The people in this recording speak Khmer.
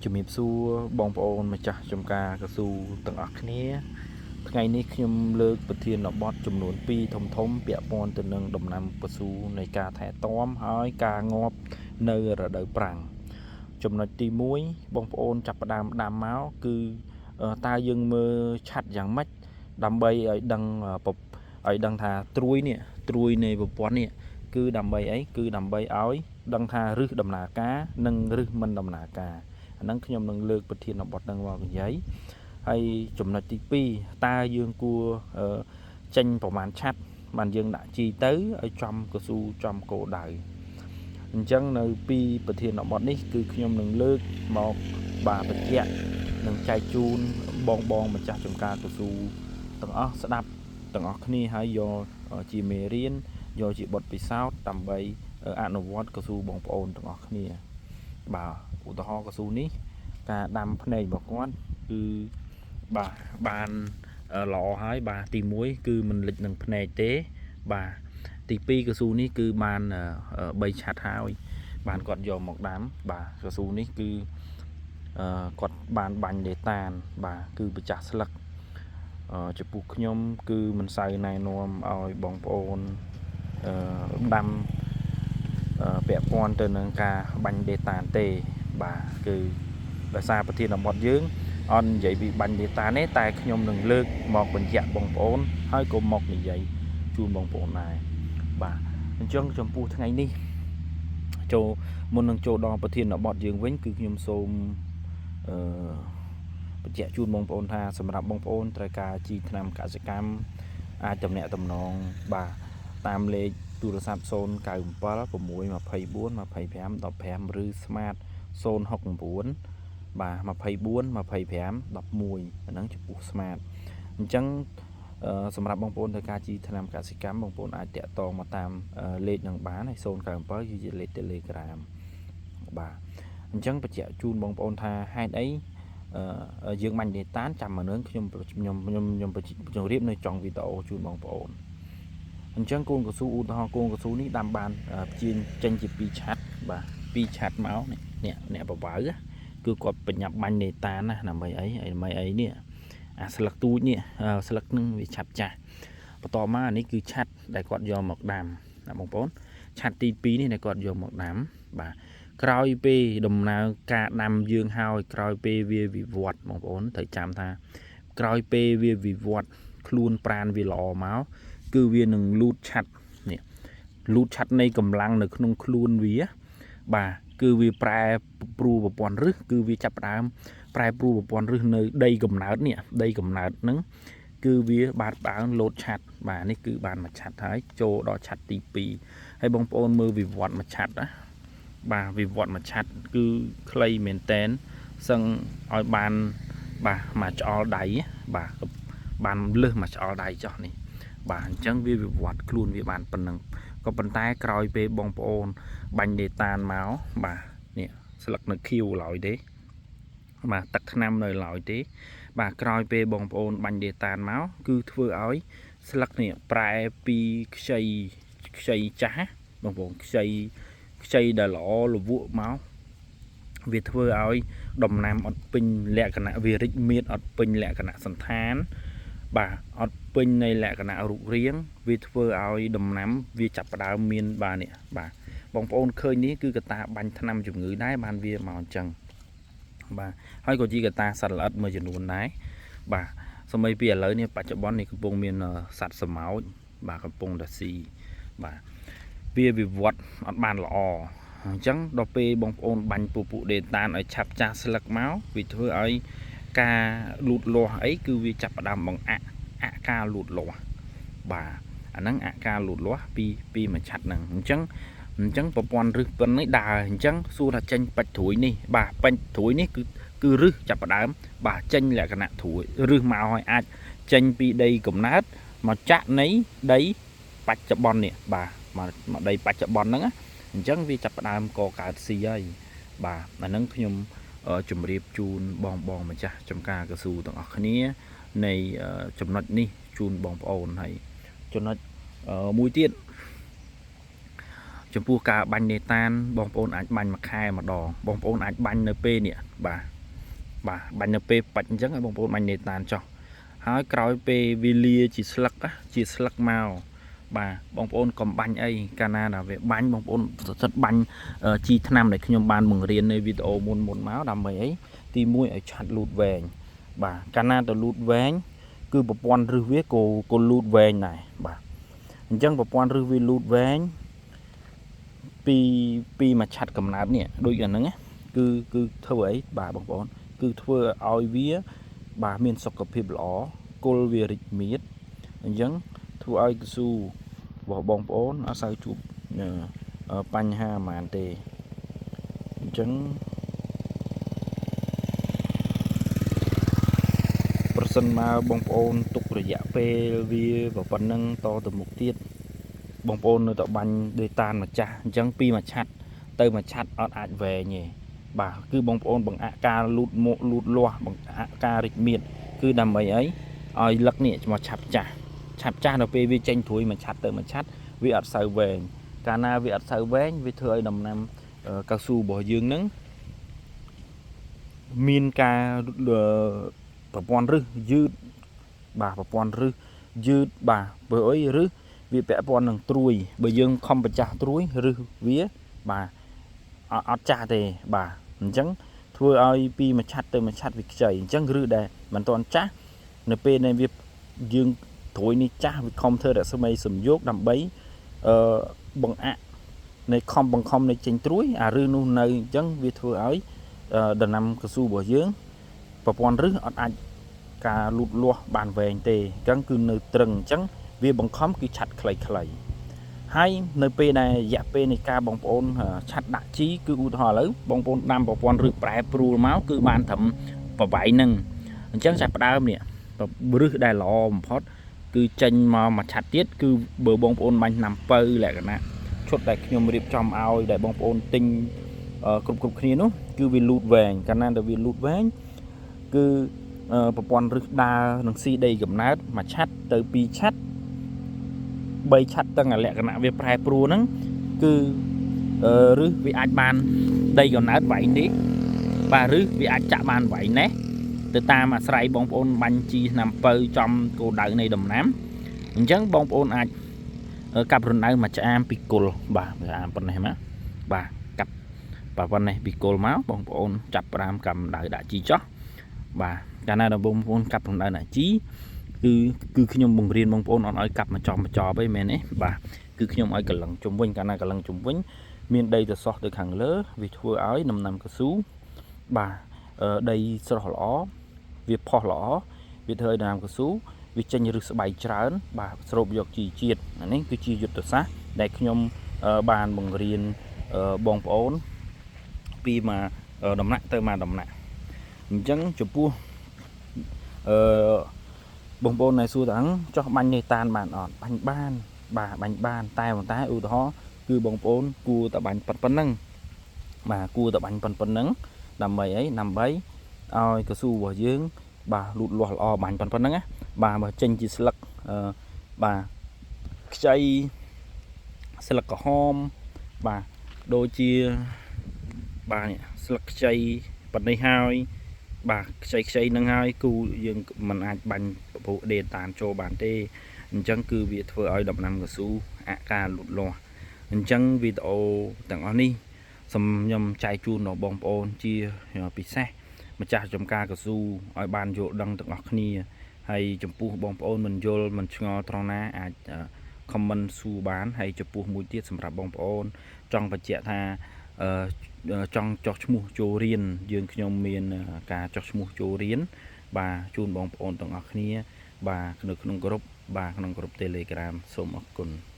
ជំរាបសួរបងប្អូនម្ចាស់ចំការកស៊ូទាំងអស់គ្នាថ្ងៃនេះខ្ញុំលើកប្រធានបទចំនួន2ធំធំពាក់ព័ន្ធទៅនឹងដំណាំកស៊ូនៃការថែទាំហើយការងាប់នៅរដូវប្រាំងចំណុចទី1បងប្អូនចាប់ផ្ដើមដាំមកគឺតើយើងមើលឆាត់យ៉ាងម៉េចដើម្បីឲ្យដឹងឲ្យដឹងថាត្រួយនេះត្រួយនៃប្រព័ន្ធនេះគឺដើម្បីអីគឺដើម្បីឲ្យដឹងថារឹសដំណើរការនិងរឹសមិនដំណើរការអាហ្នឹងខ្ញុំនឹងលើកប្រធានបទហ្នឹងមកនិយាយហើយចំណុចទី2តើយើងគួរចេញប្រមាណឆាត់បានយើងដាក់ជីទៅឲ្យចំកស៊ូចំគោលដៅអញ្ចឹងនៅពីប្រធានបទនេះគឺខ្ញុំនឹងលើកមកបាទបញ្ជាក់និងចែកជូនបងបងម្ចាស់ចំការកស៊ូទាំងអស់ស្ដាប់ទាំងអស់គ្នាហើយយកជាមេរៀនយកជាបទពិសោធន៍ដើម្បីអនុវត្តកស៊ូបងប្អូនទាំងអស់គ្នាបាទឧទាហរណ៍កស៊ូនេះការដាំភ្នែករបស់គាត់គឺបាទបានល្អហើយបាទទី1គឺមិនលិចនឹងភ្នែកទេបាទទី2កស៊ូនេះគឺបាន3ឆាត់ហើយបានគាត់យកមកដាំបាទកស៊ូនេះគឺគាត់បានបាញ់ដេតានបាទគឺប្រចាស់ស្លឹកចំពោះខ្ញុំគឺមិនសូវណែនាំឲ្យបងប្អូនដាំពាក់ព័ន្ធទៅនឹងការបាញ់ដេតានទេបាទគឺដោយសារប្រធានបទយើងអត់និយាយពីបាញ់ data ទេតែខ្ញុំនឹងលើកមកបញ្ជាក់បងប្អូនហើយក៏មកនិយាយជូនបងប្អូនដែរបាទអញ្ចឹងចំពោះថ្ងៃនេះចូលមុននឹងចូលដល់ប្រធានបទយើងវិញគឺខ្ញុំសូមអឺបញ្ជាក់ជូនបងប្អូនថាសម្រាប់បងប្អូនត្រូវការជីថ្នាំកសិកម្មអាចតំណាក់តំណងបាទតាមលេខទូរស័ព្ទ097 624 25 15ឬ Smart 069បាទ24 25 11អាហ្នឹងចំពោះ Smart អញ្ចឹងសម្រាប់បងប្អូនត្រូវការជីថ្នាំកសិកម្មបងប្អូនអាចតាក់ទងមកតាមលេខនឹងបានហើយ097គឺជាលេខ Telegram បាទអញ្ចឹងបញ្ជាក់ជូនបងប្អូនថាហេតុអីយើងបាញ់ដេតានចាំមកនឹងខ្ញុំខ្ញុំខ្ញុំខ្ញុំជម្រាបនៅចុងវីដេអូជូនបងប្អូនអញ្ចឹងកូនកស៊ូឧទាហរណ៍កូនកស៊ូនេះដាំបានជាចេញជា2ឆាត់បាទ2ឆាត់មកនេះអ្នកអ្នកបបៅគឺគាត់បញ្ញាប់បាញ់នេតានណាដើម្បីអីដើម្បីអីនេះអាស្លឹកទូចនេះស្លឹកនឹងវាឆាប់ចាស់បន្តមកអានេះគឺឆាត់ដែលគាត់យកមកដាំណាបងប្អូនឆាត់ទី2នេះដែលគាត់យកមកដាំបាទក្រោយពេលដំណើរការដាំយើងហើយក្រោយពេលវាវិវត្តបងប្អូនត្រូវចាំថាក្រោយពេលវាវិវត្តខ្លួនប្រានវាល្អមកគឺវានឹងលូតឆាត់នេះលូតឆាត់នៃកម្លាំងនៅក្នុងខ្លួនវាបាទគឺវាប្រែប្រួលប្រព័ន្ធរឹសគឺវាចាប់ផ្ដើមប្រែប្រួលប្រព័ន្ធរឹសនៅដីកំណើតនេះដីកំណើតហ្នឹងគឺវាបាតបើលោតឆាត់បាទនេះគឺបានមួយឆាត់ហើយចូលដល់ឆាត់ទី2ហើយបងប្អូនមើលវិវត្តមួយឆាត់ណាបាទវិវត្តមួយឆាត់គឺខ្លីមែនតែនសឹងឲ្យបានបាទមួយឆ្អល់ដៃបាទបានលឹះមួយឆ្អល់ដៃចោះនេះបាទអញ្ចឹងវាវិវត្តខ្លួនវាបានប៉ុណ្ណឹងក៏ប៉ុន្តែក្រោយពេលបងប្អូនបាញ់ដេតានមកបាទនេះស្លឹកនៅខៀវឡើយទេបាទទឹកថ្នាំនៅឡើយទេបាទក្រោយពេលបងប្អូនបាញ់ដេតានមកគឺធ្វើឲ្យស្លឹកនេះប្រែពីខ្ចីខ្ចីចាស់បងប្អូនខ្ចីខ្ចីដែលល្អលវក់មកវាធ្វើឲ្យដំណាំអត់ពេញលក្ខណៈវារិចមៀតអត់ពេញលក្ខណៈសន្តានបាទអត់ពេញនៃលក្ខណៈរូបរាងវាធ្វើឲ្យដំណាំវាចាប់ផ្ដើមមានបាទនេះបាទបងប្អូនឃើញនេះគឺកតាបាញ់ថ្នាំជំងឺដែរបានវាមកអញ្ចឹងបាទហើយក៏ជាកតាសត្វល្អិតមួយចំនួនដែរបាទសមីពីឥឡូវនេះបច្ចុប្បន្ននេះកំពុងមានសត្វសមោចបាទកំពុងតែស៊ីបាទវាវិវត្តអត់បានល្អអញ្ចឹងដល់ពេលបងប្អូនបាញ់ពពួកដេតានឲ្យឆាប់ចាស់ស្លឹកមកវាធ្វើឲ្យការលូតលាស់អីគឺវាចាប់ផ្ដើមបង្អាក់អាក់ការលូតលាស់បាទអាហ្នឹងអាក់ការលូតលាស់ពីពីមួយឆាត់ហ្នឹងអញ្ចឹងអញ្ចឹងប្រព័ន្ធរឹសប៉ុណ្នេះដើរអញ្ចឹងសួរថាចេញបាច់ត្រួយនេះបាទបាច់ត្រួយនេះគឺគឺរឹសចាប់ផ្ដើមបាទចេញលក្ខណៈត្រួយរឹសមកឲ្យអាចចេញពីដីកំណើតមកចាក់នៃដីបច្ចុប្បន្ននេះបាទមកដីបច្ចុប្បន្នហ្នឹងណាអញ្ចឹងវាចាប់ផ្ដើមកកើតស៊ីហើយបាទអាហ្នឹងខ្ញុំជម្រាបជូនបងបងម្ចាស់ចំការកស៊ូទាំងអស់គ្នានៃចំណុចនេះជូនបងប្អូនហើយចំណុចមួយទៀតចំពោះការបាញ់នេតានបងប្អូនអាចបាញ់មួយខែម្ដងបងប្អូនអាចបាញ់នៅពេលនេះបាទ បាទបាញ់នៅពេលបាច់អញ្ចឹងឲ្យបងប្អូនបាញ់នេតានចោះហើយក្រោយពេលវាលាជាស្លឹកជាស្លឹកមកបាទបងប្អូនកុំបាញ់អីកាលណាដែលវាបាញ់បងប្អូនសិតបាញ់ជីថ្នាំដែលខ្ញុំបានបង្រៀននៅវីដេអូមុនមុនមកដើម្បីអីទី1ឲ្យឆាត់លូតវែងបាទកាលណាទៅលូតវែងគឺប្រព័ន្ធរឹសវាក៏លូតវែងដែរបាទអញ្ចឹងប្រព័ន្ធរឹសវាលូតវែងពីពីមួយឆាត់កំណើតនេះដូចអាហ្នឹងណាគឺធ្វើអីបាទបងប្អូនគឺធ្វើឲ្យវាបាទមានសុខភាពល្អគល់វារិចមៀតអញ្ចឹងធ្វើឲ្យកស៊ូរបស់បងប្អូនអត់សូវជួបបញ្ហាហ្មងទេអញ្ចឹងប្រសិនមកបងប្អូនទុករយៈពេលវាប៉ុណ្ណឹងតទៅមុខទៀតបងប្អូននៅតែបាញ់ដេតានម្ចាស់អញ្ចឹងពីមួយឆាត់ទៅមួយឆាត់អត់អាចវែងទេបាទគឺបងប្អូនបង្អាក់ការលូតមកលូតលាស់បង្អាក់ការរិចមៀតគឺដើម្បីអីឲ្យលឹកនេះមកឆាប់ចាស់ឆាប់ចាស់ដល់ពេលវាចេញត្រួយមួយឆាត់ទៅមួយឆាត់វាអត់សូវវែងកាលណាវាអត់សូវវែងវាធ្វើឲ្យដំណាំកៅស៊ូរបស់យើងនឹងមានការប្រព័ន្ធរឹសយឺតបាទប្រព័ន្ធរឹសយឺតបាទបើអីរឹសវាពាក់ព័ន្ធនឹងត្រួយបើយើងខំបញ្ចាស់ត្រួយរឹសវាបាទអត់ចាស់ទេបាទអញ្ចឹងធ្វើឲ្យពីមួយឆាត់ទៅមួយឆាត់វាខ្ចីអញ្ចឹងរឹសដែលមិនទាន់ចាស់នៅពេលដែលវាយើងត្រួយនេះចាស់វាខំធ្វើរស្មីសំយោគដើម្បីអឺបង្អាក់នៃខំបង្ខំនៃចេញត្រួយអារឹសនោះនៅអញ្ចឹងវាធ្វើឲ្យដំណាំកស៊ូរបស់យើងប្រព័ន្ធរឹសអត់អាចការលូតលាស់បានវែងទេអញ្ចឹងគឺនៅត្រឹងអញ្ចឹងវាបង្ខំគឺឆាត់ខ្លីៗហើយនៅពេលដែលរយៈពេលនៃការបងប្អូនឆាត់ដាក់ជីគឺឧទាហរណ៍ឥឡូវបងប្អូនដាំប្រព័ន្ធរឹសប្រែប្រួលមកគឺបានត្រឹមប្រវែងហ្នឹងអញ្ចឹងចាប់ផ្ដើមនេះរឹសដែលល្អបំផុតគឺចេញមកមួយឆាត់ទៀតគឺបើបងប្អូនបាញ់ឆ្នាំពៅលក្ខណៈឈុតដែលខ្ញុំរៀបចំឲ្យដែលបងប្អូនទិញគ្រប់គ្រប់គ្នានោះគឺវាលូតវែងកាលណាដែលវាលូតវែងគឺប្រព័ន្ធរឹសដើរនឹងស៊ីដីកំណើតមួយឆាត់ទៅពីរឆាត់3ឆាត់ទាំងលក្ខណៈវាប្រែប្រួលហ្នឹងគឺរឹសវាអាចបានដីកំណើតវៃនេះបាទរឹសវាអាចចាក់បានវៃនេះទៅតាមអាស្រ័យបងប្អូនបាញ់ជីឆ្នាំពៅចំគោលដៅនៃដំណាំអញ្ចឹងបងប្អូនអាចកាប់រណ្ដៅមួយឆ្អាមពីគល់បាទមួយឆ្អាមប៉ុណ្ណេះមកបាទកាប់ប៉ុណ្ណេះពីគល់មកបងប្អូនចាប់ផ្ដើមកាប់រណ្ដៅដាក់ជីចោះបាទកាលណាដល់បងប្អូនកាប់រណ្ដៅដាក់ជីគឺខ្ញុំបង្រៀនបងប្អូនអត់ឲ្យកាប់មកចំមកចប់អីមែនទេបាទគឺខ្ញុំឲ្យកលឹងជុំវិញកាលណាកលឹងជុំវិញមានដីទៅសោះទៅខាងលើវាធ្វើឲ្យដំណាំកស៊ូបាទដីស្រស់ល្អវាផុសល្អវាធ្វើឲ្យដំណាំកស៊ូវាចេញឫសស្បែកច្រើនបាទស្រូបយកជីជាតិអានេះគឺជាយុទ្ធសាស្ត្រដែលខ្ញុំបានបង្រៀនបងប្អូនពីមួយដំណាក់ទៅមួយដំណាក់អញ្ចឹងចំពោះអឺបងប្អូនណែសួរថាចោះបាញ់នេតានបានអត់បាញ់បានបាទបាញ់បានតែប៉ុន្តែឧទាហរណ៍គឺបងប្អូនគួរតែបាញ់ប៉ុណ្្នឹងបាទគួរតែបាញ់ប៉ុណ្្នឹងដើម្បីអីដើម្បីឲ្យកស៊ូរបស់យើងបាទលូតលាស់ល្អបាញ់ប៉ុណ្្នឹងណាបាទបើចេញជាស្លឹកបាទខ្ចីស្លឹកក្រហមបាទដូចជាបាទនេះស្លឹកខ្ចីប៉ុណ្នេះហើយបាទខ្ចីខ្ចីនឹងហើយគូយើងមិនអាចបាញ់ពពុះដេតានចូលបានទេអញ្ចឹងគឺវាធ្វើឲ្យដំណាំកស៊ូអាការលូតលាស់អញ្ចឹងវីដេអូទាំងអស់នេះសូមខ្ញុំចែកជូនដល់បងប្អូនជាពិសេសម្ចាស់ចំការកស៊ូឲ្យបានយល់ដឹងទាំងអស់គ្នាហើយចំពោះបងប្អូនមិនយល់មិនឆ្ងល់ត្រង់ណាអាច comment សួរបានហើយចំពោះមួយទៀតសម្រាប់បងប្អូនចង់បញ្ជាក់ថាចង់ចោះឈ្មោះចូលរៀនយើងខ្ញុំមានការចោះឈ្មោះចូលរៀនបាទជូនបងប្អូនទាំងអស់គ្នាបាទនៅក្នុងក្រុមបាទក្នុងក្រុម Telegram សូមអរគុណ។